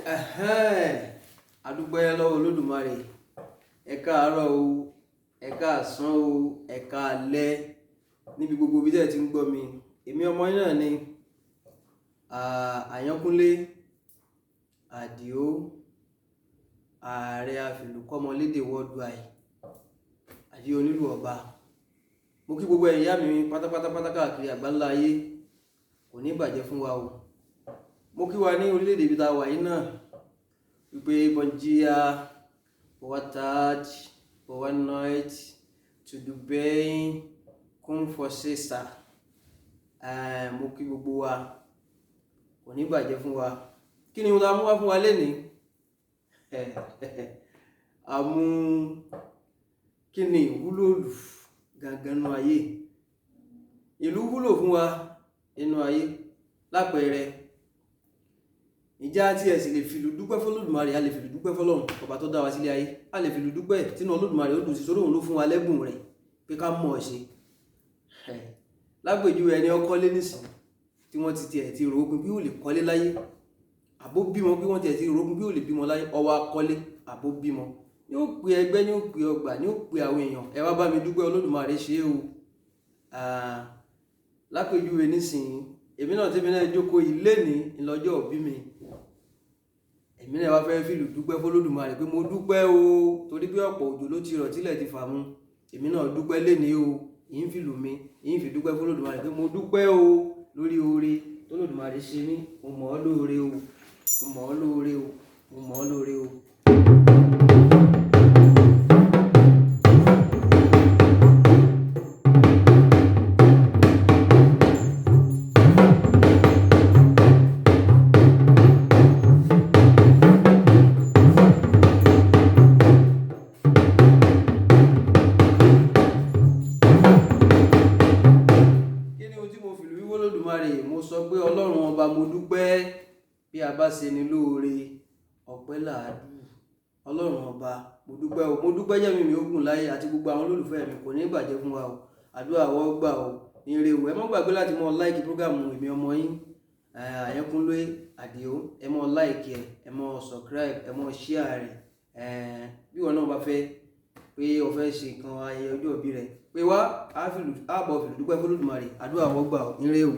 Ẹ̀hẹ́n, a dúpẹ́ lọ́wọ́ Olódùmarè. Ẹ káàárọ̀ o, ẹ káàsán o, ẹ káalẹ́ níbi gbogbo ibi tí ẹ ti ń gbọ́ mi. Èmi ọmọ yín náà ni, Àyànkúnlé Àdìó, ààrẹ afìlúkọ́mọlédè worldwide, Àdìó onílù ọba. Mo kí gbogbo ẹ̀yin ìyá mi pátápátá pátá káàkiri àgbáńlá ayé, kò ní bàjẹ́ fún wa o. Mo kí wa ní orílẹ̀-èdè ibi tá a wà yìí náà wípé bom dia, boa tarde, boa noite, tudo bem, como você está? Mo kí gbogbo wa, kò ní bàjẹ́ fún wa. Kí ni ohun tí a mú wá fún wa lénìí? A mú kí ni ìwúlò ìlù gangan nínú ayé? Ìlù wúlò fún wa nínú ayé. Lápẹẹrẹ, ìjà tí ẹ sì lè fìlù dúpẹ́ fún Olódùmarè, a lè fìlù dúpẹ́ fún Ọlọ́run ọba tó dá wa sílé ayé. A lè fìlù dúpẹ́ tínú Olódùmarè ó dùn sí, sórí òun ló fún wa lẹ́bùn rẹ̀ pé ká mọ̀ ọ́ ṣe. Lápèjúwe, ẹni ó kọ́lé nísìn tí wọ́n ti tiẹ̀ ti rò ó pin bí ó lè kọ́lé láyé, àbó bímọ bí wọ́n tiẹ̀ ti rò ó pin bí ó lè bímọ láyé, ó wá kọ́lé àbó bímọ, ní ó pe ẹgbẹ́, ní ó pe ọgbà, ní ó pe àwọn èèyàn, ẹ wá bá mi dúpẹ́, Olódùmarè ṣe é o. Lápèjúwe nísìnyí, èmi náà tèmi náà jókòó yìí lénìí ńlọ́jọ́ òbí mi, èmi náà wá fẹ́ fìlù dúpẹ́ f'Olódùmarè pé mo dúpẹ́ o, torí pé ọ̀pọ̀ òjò ló ti rọ̀ tílẹ̀ ti fà mu. Èmi náà dúpẹ́ lénìí o, ìyín fìlù mi, ìyín fi dúpẹ́ f'Olódùmarè pé mo dúpẹ́ o lórí oore t'Olódùmarè ṣe mí. Mo mọ̀ ọ́ lóore o, mo mọ̀ ọ́ lóore o, mo mọ̀ ọ́ lóore o. Kí ni ohun tí mo fìlù wí f'Olódùmarè? Mo sọ pé Ọlọ́run ọba mo dúpẹ́, bí a bá ṣe ni lóore, ọpẹ́ làádú. Ọlọ́run ọba mo dúpẹ́ o, mo dúpẹ́ jẹ́ mi mi ó gùn láyé àti gbogbo àwọn olólùfẹ́ mi, kò ní bàjẹ́ fún wa o. Àdúrà wọ́n gbà o, ire o. Ẹ má gbàgbé láti mọ like program èmi ọmọ yín, Àyànkúnlé Àdìó. Ẹ mọ like ẹ, ẹ mọ subscribe, ẹ mọ share rẹ̀. Bí ìwọ náà bá fẹ́ pé o fẹ́ ṣe nǹkan ayẹyẹ ọjọ́ ìbí rẹ, pé wá, á bọ̀ fìlù dúpẹ́ f'Olódùmarè. Àdúrà wọ́n gbà o, ire o.